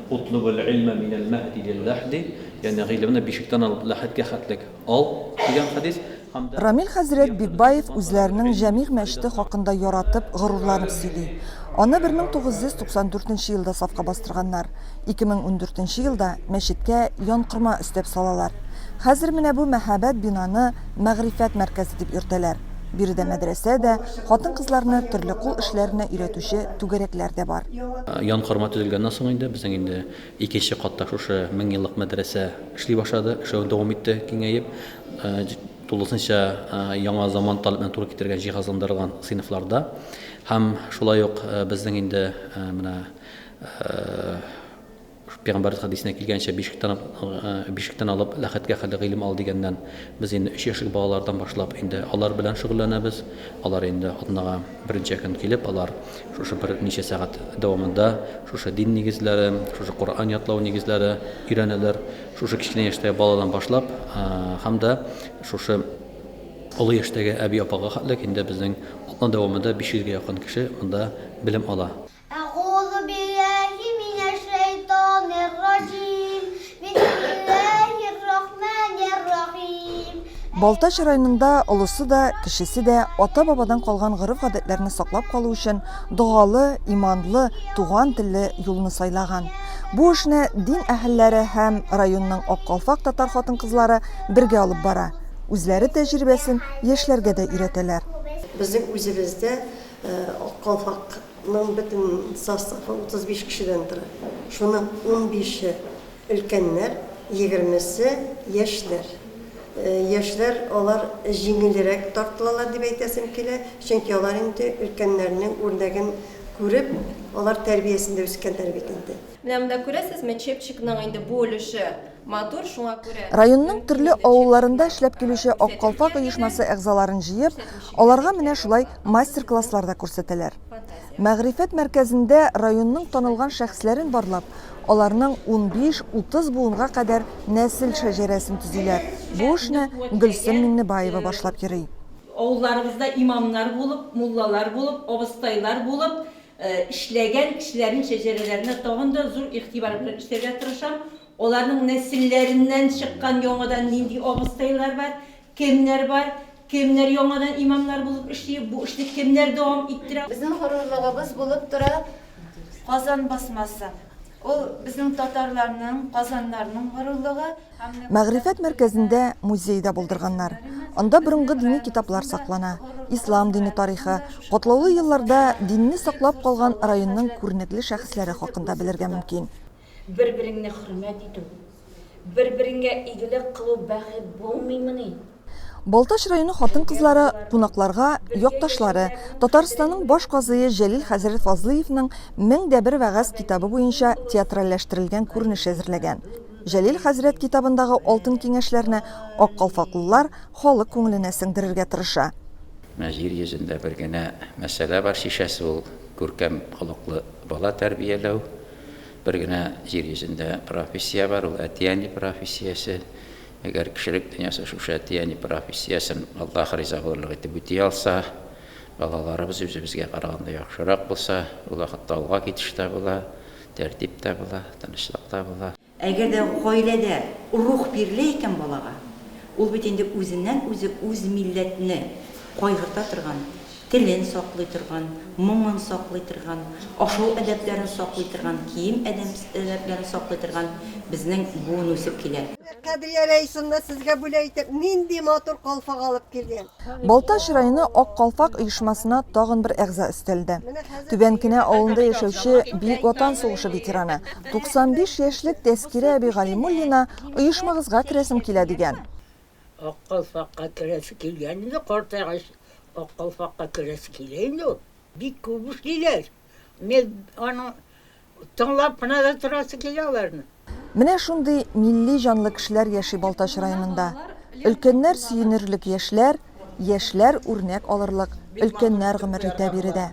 Утлубул илмә минәл мәһди лил ләхди, ягъни гыйлемне бишектән алып ләхеткә хәтлек ал, дигән хәдис. Һәм дә Рамил хәзрәт Бикбаев үзләренең Җәмигъ мәчете хакында яратып, горурланып сөйли. Аны 1994 нче елда сафка бастырганнар. 2014 нче елда мәчеткә янкорма өстәп салалар. Хәзер менә бу мәһабәт бинаны Мәгърифәт мәркәзе дип йөртәләр. Биредә мәдрәсә дә, хатын-кызларны төрле кул эшләренә өйрәтүче түгәрәкләр дә бар. Янкорма төзелгәннән соң инде безнең инде икенче катта шушы меңьеллык мәдрәсә эшли башлады, эшләвен дәвам итте, киңәеп. Тулысынча яңа заман таләпләренә туры китергән җиһазландырылган сыйныфларда. Һәм шулай ук безнең инде менә Пәйгамбәребез хәдисенә килгәнчә, бишектән, бишектән алып ләхеткә хәтле гыйлем ал дигәннән, без инде өч яшьлек балалардан башлап инде алар белән шөгыльләнәбез. Алар инде атнага берничә көн килеп, алар шушы берничә сәгать дәвамында шушы дин нигезләре, шушы Коръән ятлау нигезләре өйрәнәләр. Шушы кечкенә яшьтәге баладан башлап һәм дә шушы олы яшьтәге әби-апага хәтлек инде безнең атна дәвамында 500 гә якын кеше монда белем ала. Әгъузу билләһи минәш-шәйтанир-раҗим. Бисмилләһир-рахманир-рахим. Балтач районында олысы да, кечесе дә ата-бабадан калган гореф-гадәтләрне саклап калу өчен догалы, иманлы, туган телле юлны сайлаган. Бу эшне дин әһелләре һәм районның Ак калфак татар хатын-кызлары бергә алып бара. Үзләре тәҗрибәсен яшьләргә дә өйрәтәләр. Безнең үзебездә Ак калфак ның бөтен составы 35 кешедән тора. Шуның унбише, өлкәннәр, егермесе, яшьләр. Яшьләр алар җиңелрәк тартылалар дип әйтәсем килә, чөнки алар инде өлкәннәрнең үрнәген күреп, алар тәрбиясендә үскәннәр бит инде. Менә монда күрәсезме, чепчикның инде бу өлеше матур, шуңа күрә. Районның төрле авылларында эшләп килүче Ак калфак оешмасы әгъзаларын җыеп, аларга менә шулай мастер-класслар да күрсәтәләр. Мәгърифәт мәркәзендә районның танылган шәхесләрен барлап, аларның 15-30 буынга кадәр нәсел шәҗәрәсен төзиләр. Бу эшне Гөлсем Миңнебаева башлап йөри. Авылларыбызда имамнар булып, муллалар булып, абыстайлар булып, Эшләгән кешеләрнең шәҗәрәләренә тагын да зур игътибар белән эшләргә тырышам. Аларның нәселләреннән чыккан яңадан нинди абыстайлар бар, кемнәр бар, кемнәр яңадан имамнар булып эшли, бу эшне кемнәр дәвам иттерә. Безнең горурлыгыбыз булып тора Казан басмасы. Ул безнең татарларның, казаннарның горурлыгы. Мәгърифәт мәркәзендә музей да булдырганнар. Анда борынгы дини китаплар саклана, ислам дине тарихы, катлаулы елларда динне саклап калган районның күренекле шәхесләре хакында белергә мөмкин. Бер-береңне хөрмәт итү, бер-береңә игелек кылу бәхет булмыймыни? Балтач районы хатын-кызлары кунакларга якташлары, Татарстанның баш казые Җәлил хәзрәт Фазлыевның 1001 вәгазь китабы буенча театральләштерелгән күренеш әзерләгән. Җәлил хәзрәт китабындагы алтын киңәшләрне аккалфаклылар халык күңеленә сеңдерергә тырыша. Менә җир йөзендә бер генә мәсьәлә бар, чишәсе ул, күркәм холыклы бала тәрбияләү. Бер генә җир йөзендә профессия бар, ул әти-әни профессиясе. Әгәр кешелек дөньясы шушы әти-әни профессиясен Аллаһ риза булырлык итеп үти алса, балаларыбыз үзебезгә караганда яхшырак булса, ул вакытта алга китеш тә була, тәртип тә була, тынычлык та була. Әгәр дә гаиләдә рух бирелә икән балага, ул бит инде үзеннән-үзе үз милләтне кайгырта торган, телен саклый торган, моңын саклый торган, ашау әдәпләрен саклый торган, кием әдәпләрен саклый торган безнең буын үсеп килә. Кадрия Рәисовна сезгә бүләк итеп нинди матур калфак алып килгән. Балтач районы Ак калфак оешмасына тагын бер әгъза өстәлде. Түбән Кенә авылында яшәүче Бөек Ватан сугышы ветераны, 95 яшьлек Тәскирә әби Галимуллина оешмагызга керәсем килә дигән. Ак калфакка керәсе килгән инде, картайгач ак калфакка керәсе килә инде ул. Бик күп эшлиләр. Мен аның тыңлап кына да торасы килә аларны. Менә шундый милли җанлы кешеләр яши Балтач районында. Өлкәннәр сөенерлек яшьләр, яшьләр үрнәк алырлык өлкәннәр гомер итә биредә.